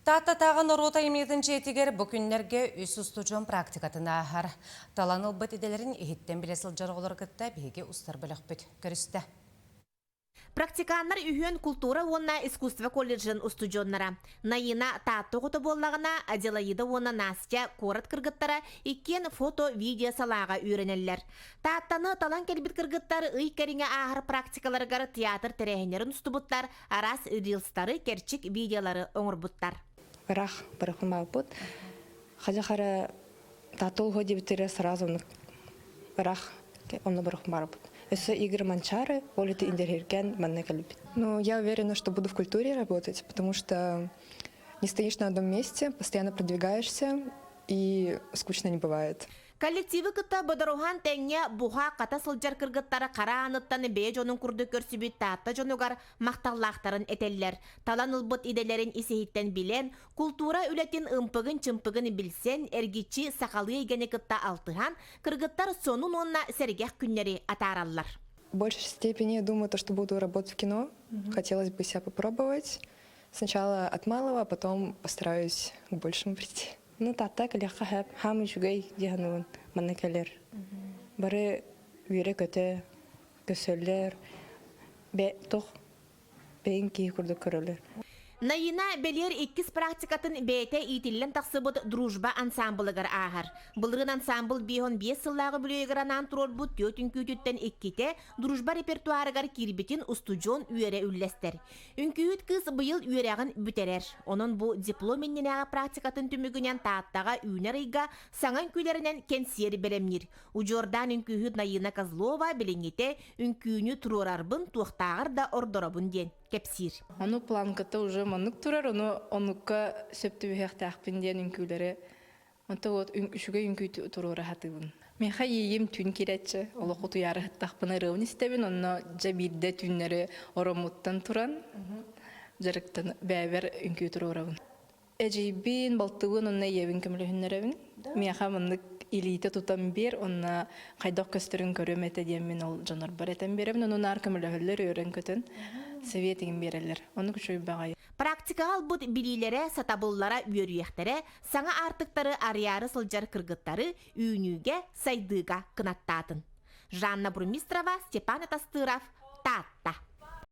Тааттатааҕы норуот айымньытын дьиэтигэр бу күннэргэ үс устудьуон практикатын ааһар. Талан ылбыт идэлэрин иһиттэн билэ сылдьар оҕолору кытта биһиги устар бөлөхпүт көрүстэ. Практиканнар үһүөн култуура уонна искусство колледжын устудьуоннара. Наина Таатта оҕото буоллаҕына, Аделаида уонна Настя куорат кыргыттара иккиэн фото-видео салааҕа үөрэнэллэр. Тааттаны талан кэлбит кыргыттар ый кэриҥэ ааһар практикаларыгар театр тэрээһиннэрин устубуттар, араас рилстары, кэрчик видеолары оҥорбуттар. Ыраах барахымаабыт. Хажа хара Таатта улуһа диэбиттэрэ сразу ыраах онно барахымаарбыт. Өссө Игорь Манчары, ол ити индэриһиргэн манна кэлбит. Ну, я уверена, что буду в культуре работать, потому что не стоишь на одном месте, постоянно продвигаешься, и скучно не бывает. Коллективы кытта бодоруһан тэҥҥэ буһа-хата сылдьар кыргыттары хара ааныттан бэйэ дьонун курдук көрсүбүт Таатта дьонугар махталлаахтарын этэллэр. Талан ылбыт идэлэрин ис-иһиттэн билэн, култуура үлэтин ымпыгын-чымпыгын билсэн, эргиччи сахалыы эйгэни кытта алтыһан, кыргыттар сонун уонна сэргэх күннэри атаараллар. В большей степени я думаю, то, что буду работать в кино. Хотелось бы себя попробовать. Сначала от малого, а потом постараюсь к большему прийти. Ну, Таатта кэлиэххэ сөп, хаам үчүгэй дии саныыбын манна кэлэр. Бары үөрэ-көтө көрсөллөр, бэ туох бэйэҥ киһи курдук көрөллөр. Наина бэлиэр иккис практикатын бэйэтэ иитиллэн тахсыбыт «Дружба» ансаамбылыгар ааһар. Былырыын ансаамбыл 55 сыллааҕы үбүлүөйүгэр анаан туруорбут түөрт үҥкүүтүттэн иккитэ «Дружба» репертуарыгар киирбитин устудьуон үөрэ үллэстэр. Үҥкүүһүт кыыс быйыл үөрэҕин бүтэрэр. Онон бу диплом иннинээҕи практикатын түмүгүнэн Тааттаҕа үүнэр ыйга саҥа үҥкүүлэринэн кэнсиэр бэлэмниир. Удьуордаан үҥкүүһүт Найыына Козлова билиҥҥитэ үҥкүүнү туруорарбын туохтааҕар да ордоробун диэн кэпсиир. Ону планката уже маннык турар, ону оннукка сөп түбэһиэхтээхпин диэн үҥкүүлэри Онто вот үчүгэй үҥкүү туруора сатыыбын. Миэхэ иэйиим түүн киирээччи, олох утуйаары сыттахпына ырыабын истэбин, онно дьэ биирдэ түүннэри ороммуттан туран дьарыктан бэйэбэр үҥкүү туруорабын. Эдьиийбин, балтыбын уонна ийэбин көмөлөһүннэрэбин. Миэхэ маннык илиитэ тутан биэр, уонна хайдах көстөрүн көрүөм этэ диэммин ол дьонорбор этэн биэрэбин, ону наар көмөлөһөллөр, үөрэн-көтөн сэбиэт игин биэрэллэр. Оннук үчүгэй баҕайы. Практикаҕа ылбыт билиилэрэ, сатабыллара, үөрүйэхтэрэ саҥа аартыктары арыйаары сылдьар кыргыттары үүнүүгэ, сайдыыга кынаттаатын. Жанна Бурмистрова, Степан Атастыров, Таатта.